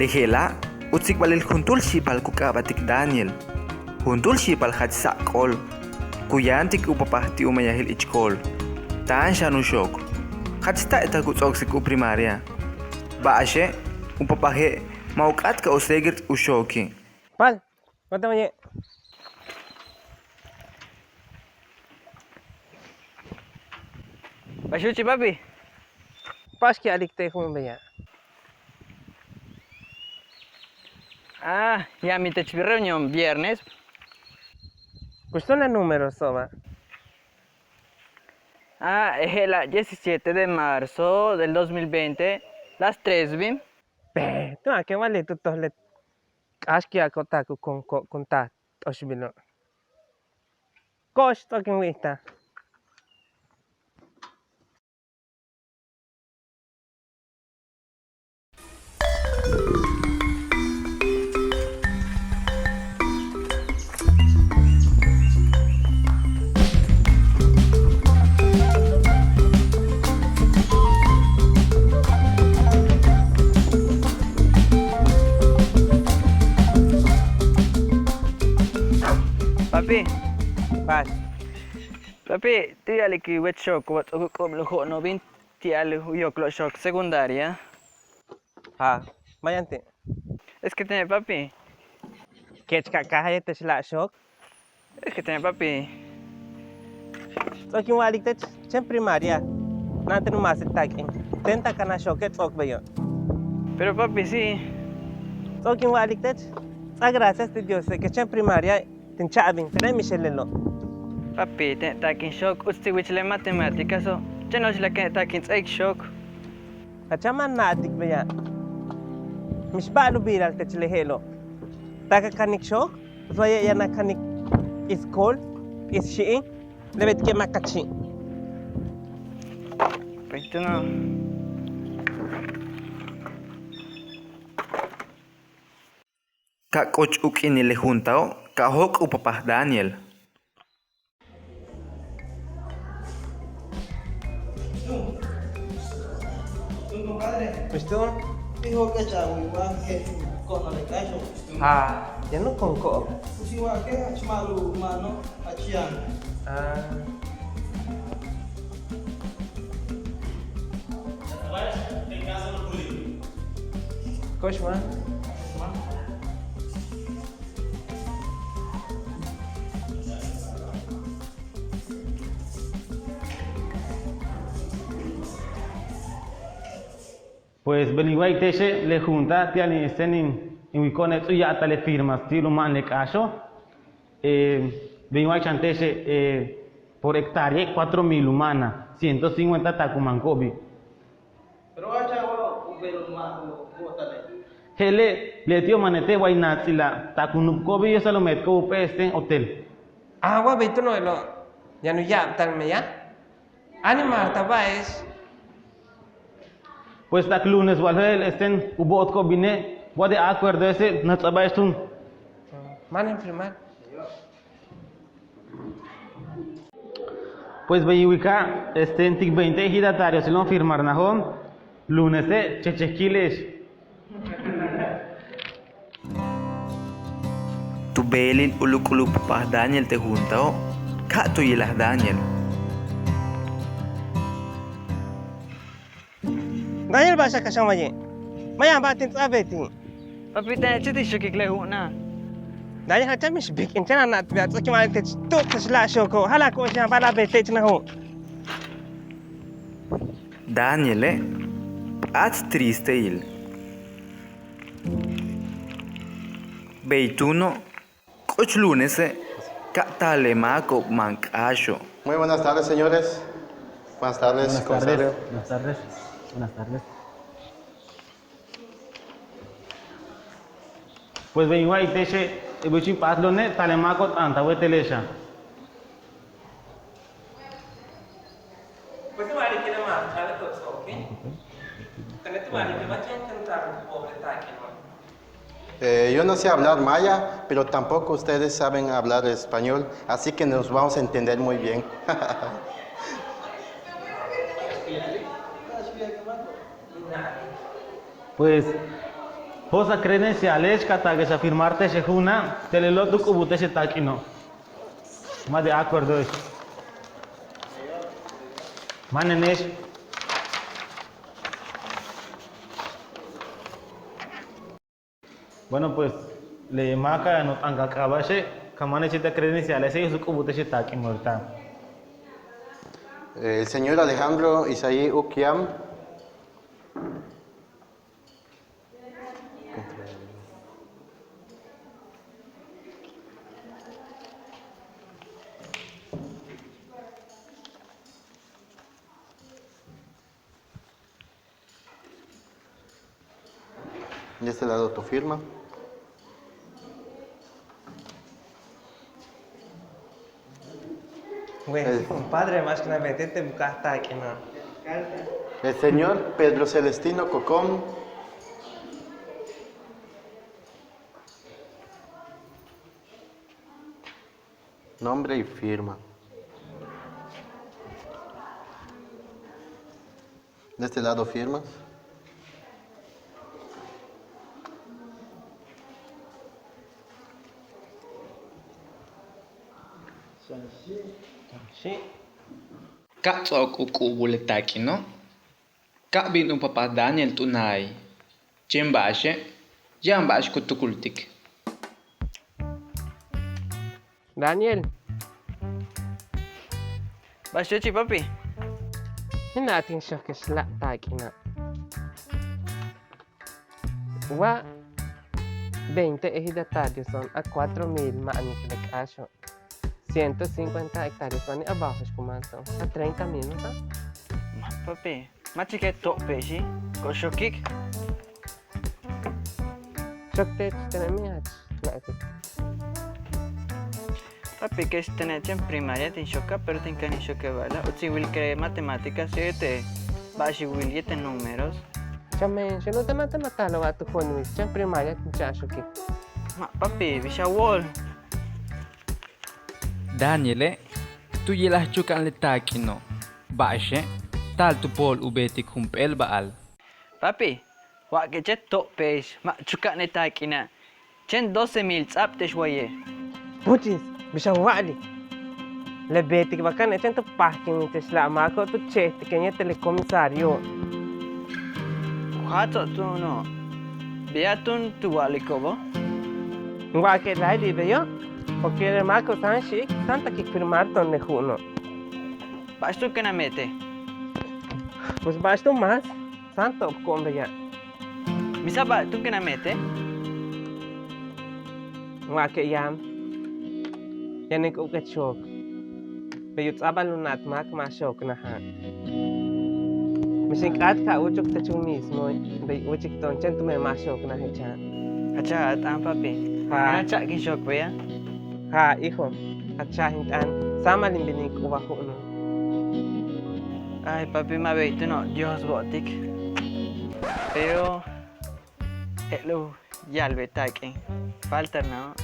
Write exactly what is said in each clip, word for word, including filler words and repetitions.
Le je'ela' u tsikbalil juntúul xi'ipal ku k'aaba'tik Daniel. Juntúul xi'ipal jach sa'ak óol. Ku yáantik u papaj ti' u meyajil ich kool. Táan xan u xook. Jach ta'aytak u ts'o'oksik u primaria. Ba'axe' u papaje' ma' u k'áat ka u seguir u xooki'. Pal, wa ta waye'. Ba'ax úuchij, papi? Ba'ax kin wa'alik te' ju'un beya'. Ah, ya'ab mi teech reunión viernes. Kux túun le númeroso'oba'. Ah, je'ela' diecisiete de marzo del dos mil veinte, las tres bin. Bej, túun a ken wa'alik tu toj le k'áax ku ya'ako'ob taak u koonko'ob kun taal t'oxbilo'. Ko'ox, ts'o'ok in wi'ijtal. Papi. Ba'ax. Papi, tu ya'alik weech xooko'oba' ts'o'ok u k'ubul u jo'ono'ob bin ti'al u yokolo'ob xook secundaria. Ja', ma' yaan ti'. Es que tene', papi. Keech ka káajal teech la'ax xook. Es que tene', papi. Ts'o'ok in wa'alik teech, chéen primaria na'an ten u maasik taak'in. Ten ta kanaj xooke' ts'o'ok beyo'. Pero papi, sí. Ts'o'ok in wa'alik teech, ts'áa gracias ti' Diose' que chéen primaria tin cha'abin tene' mixe' lelo'. Papi, tene' taak in xook uts ti' wich le matemáticaso', chéen nojoch le kene' taak in ts'áaik xook. Jach ma' na'atik beya'. Mix ba'al u biilal teech le je'elo'. Taak a kanik xook, pues waye' yaan a kanik p'is kool, p'is xi'in, le beetike' ma' ka'achi'. Pues túuno'. Ka k'uch u k'iinil le juntao' ka jóok' u papaj Daniel. Ah, yaan u koonko'ob. Ah. Ko'ox ma'. Pues bey in wa'alik te'exe' le junta' ti'al in, este, in, in wiliko'one' ts'o'ok u ya'abtal le firmas ti'al u ma'an le k'áaxo'. Eh, bey in wa'alik xan te'exe', eh, por hectárea cuatro mil u ma'anal, ciento cincuenta taak u manko'obi'. Pero wa cha'an wa u beel u ma' u bo'otale'. Je'ele' leti'ob manete' way naats'ila' taak u nu'ubko'obi' yesal u meetko'ob jump'éel, este, hotel. Ah, wa bey túuno' je'elo' yaan u ya'abtal meyaj. Animartaba'ex. Pues taak lunes wa je'el, este, u bo'otko'ob bine', wa de acuerdo ese' nats'aba'ex túun. Máanen firmar. Pues bey in wilika', este, ti' veinte ejidatarios ti'al u firmarnajo'ob, lunese' chechejkile'ex. Tu beelil u luk'ul u papaj Daniel te' juntao', ka tu yilaj Daniel. Daniel, ba'ax a kaxan waye'. Ma' yaan ba'al tin ts'áaj beetik. Papi, tene'ex ti' xokik le ju'una'. Daniel, jach mix bik'in chéen a na'at beya', ts'o'ok in wa'alik teech tu'ux teech la'ax xooko', jalaj ko'ox yaan ba'al a beet teech najo'. Daniele' p'áat tristeil. Bey túuno' k'uch lunese' ka taal le máako'ob man k'áaxo'. Muy buenas tardes, señores. Buenas tardes, comisario. Buenas tardes. Buenas tardes. Pues bey in wa'alik te'exe', bey u chin p'áatlo'one' taal le máako'ob t'aantaj wéetele'exa'. Eh, yo no sé hablar maya, pero tampoco ustedes saben hablar español, así que nos vamos a entender muy bien. Pues, Jo'os a credenciales ka taak a firmar te'ex le ju'una', te' lelo' tu k'ubulte'ex le taak'ino'. Ma' de acuerdoe'ex. Máanene'ex. Bueno, pues le máaca' no' t'aan ka k'aaba'exe' ka máanechil te' credencialese' y u k'ubulte'ex le taak'ino' ahorita. El señor Alejandro Isaí Ukiam. De este lado tu firma. Bueno, compadre, máax ka metete mu ka taak'ino'. El señor Pedro Celestino Cocom. Nombre y firma. De este lado firmas. Ka ts'o'ok u k'ubul le taak'ino'. Ka bin u papá Daniel tu náay. Chéen ba'axe' yaan ba'ax ku tukultik. Daniel. Ba'ax teche', papi? Je'ela' tin xojke'ex le taak'ina'. Wa veinte ejidatarioso'on a cuatro mil ma'anik le k'áaxo'. Ciento cincuenta hectáreas wani' a baajo'ob ku máan to'on a treinta mil, ¿no? Ma', papi, ma' tsika'e' to'ope'exi', ko'ox xokik. Xok teech, tene' mi jach na'atik. Papi, kex tene' chéen primaria tin xokaj, pero tin kanil xok le ba'ala'. Uts in wilik le matemática, yéetel ba'ax in wil yéetel números. Chamen, xan u te' matemática wa tu jo'on in wil chéen primaria tin cha'an xokik. Ma', papi, bix a wóol. Daniele' tu yilaj chuka'an le taak'ino', ba'axe' taal tu pool u beetik jump'éel ba'al. Papi, wa'ake'eche' to'ope'ex ma' chuka'an le taak'ina', chéen doce mil ts'a'ab te'ex waye'. Puchis, bix a wa'alik. Le beetik bakane'e' chéen tu pajkinil te'ex le máako' tu che'ejtiken yéetel le comisario. Ku jaatso'ob túuno'. Beya' túun tu wa'aliko'obo'. Wa'ake' láayli' beyo'. Porque le máako' táan a xi'ik táan a takik firmar to'on le ju'uno'. Ba'ax túun ken a meete'. Pues ba'ax túun más táan a to'opko'on beya'. Mix a ba'ax túun ken a meete'. Wa'ake' yaan. Yaan in k'u'ubke'e' xook. Bey u ts'a'abal u na'at máak ma' xooknaja'. Mix in k'áat ka úuchuk teech u mismo bey úuchik to'on chéen tumen ma' xooknaj icha'. Jach a ja'at t'aan, papi. Jach a cha'ak in xook beya'. Jach, hijo. Jach a ja'at in t'aan. Sáamal in bin in k'ubul ju'uno'. Ay, papi, ma' bey túuno' Dios bo'otik. Pero je'el u ya'albe' taak'in. Falta na'o'.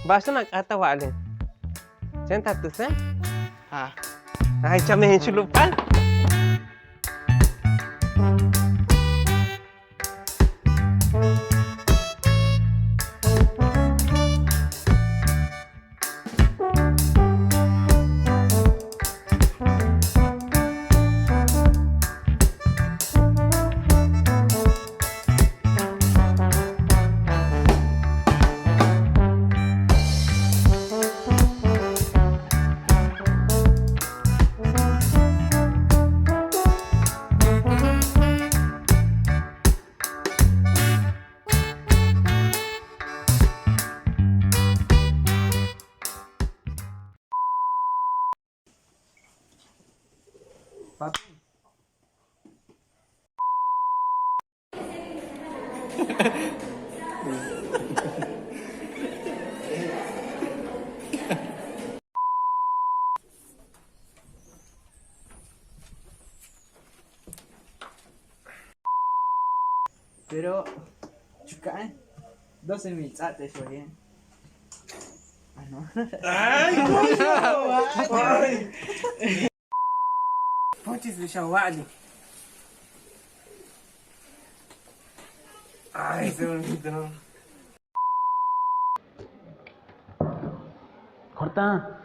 Ba'ax táan a k'áat a wa'ale'. Chéen ta túuse'. Ja. Ay, chamen, chulupal. Papi. Pero chuka'an doce mil ts'a'ab te'ex waye'. Ay, no. Ay, coño. Ay. Puchis, bix a wa'alik. Ay, se me olvidó. Corta.